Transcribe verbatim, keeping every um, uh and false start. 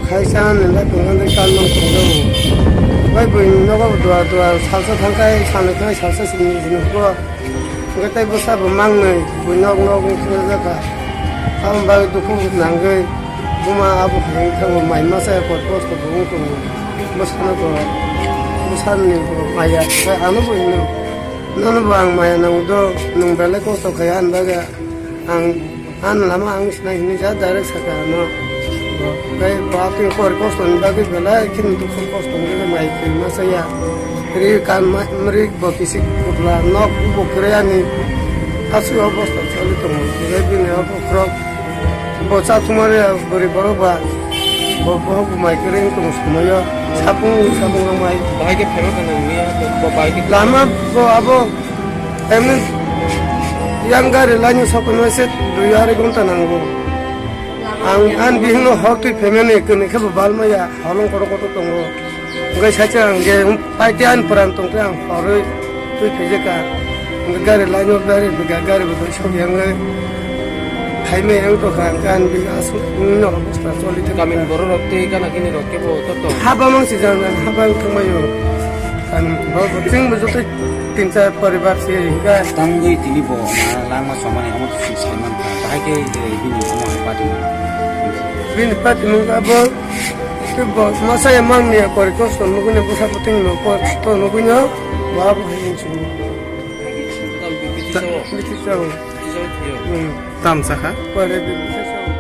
Hai sana nila tongani kalmang tongjago. Bai bui nogo dua dua salsa thangkai, salsa thangkai, salsa sini sini ko. Hwnkhe tei bwsa bo mangnwi, bui nok nok wng thangjakha. Aboni bagwi dukhu nangwi buma abo hai wng thango, mai masa ya kot kosto bo wng tongo. Bwsano bo, bwsani bo maya, tei ano bo hino. Nono bo ang maya nango do, nwng belai kosto khai ani bagwi ang. Ani lama ang sinai hinwi ja direct saka ano. Bo tei bo atwi kori kosto ni bagwi belai kheno dukhu kosto wngwi mai twi masa ya. Ri kan ma-, ri bo kisik putla nok bo kwrwi ani. Aswk obosta choli tongo. Tei bini obo khorok bo cha thumari bwrwi borok ba bo, bo bo mai kwrwi wng tong sumayo. Sapung sapung rok mai. Bahai khe phema kana nini ya? Bo bahai khe lama bo abo Emni yang gari lainwi sokoi se dui arai ghonta nango. Ang ani bihikno hor twi phaimani kwnwi khe bo balmaya holong kotor kotor tongo. Hwnkhe sacha ang je paite ani pran tongkhe ang horwi twi phaijaka. Hwnkhe gari lainwi gari bwkha gari bo dui sok yang le phaimai ang tongkha hwnkhe ani bihik aswk wngno obosta choli thangkha. Kamin borok rok tei gana gini rok khe bo to tong. Habamang si jang jang habang thangmaio. Kamin bo bo chwng bo joto Tin char poribar se hingka. Tangwi tini bo ma langma somani omo to sing sai mankha. Bahai khe, eh, bini omo hai party ni. Bini party mungkha bo, ke bo masa ya mangni ya kori kosto nuguni bwsa bwtwini no kosto nuguni no bo abo hai insini. Tam bithi sao. Bithi sao. Bithi sao thio. Hmm. Tam sakha? Pore bithi sao.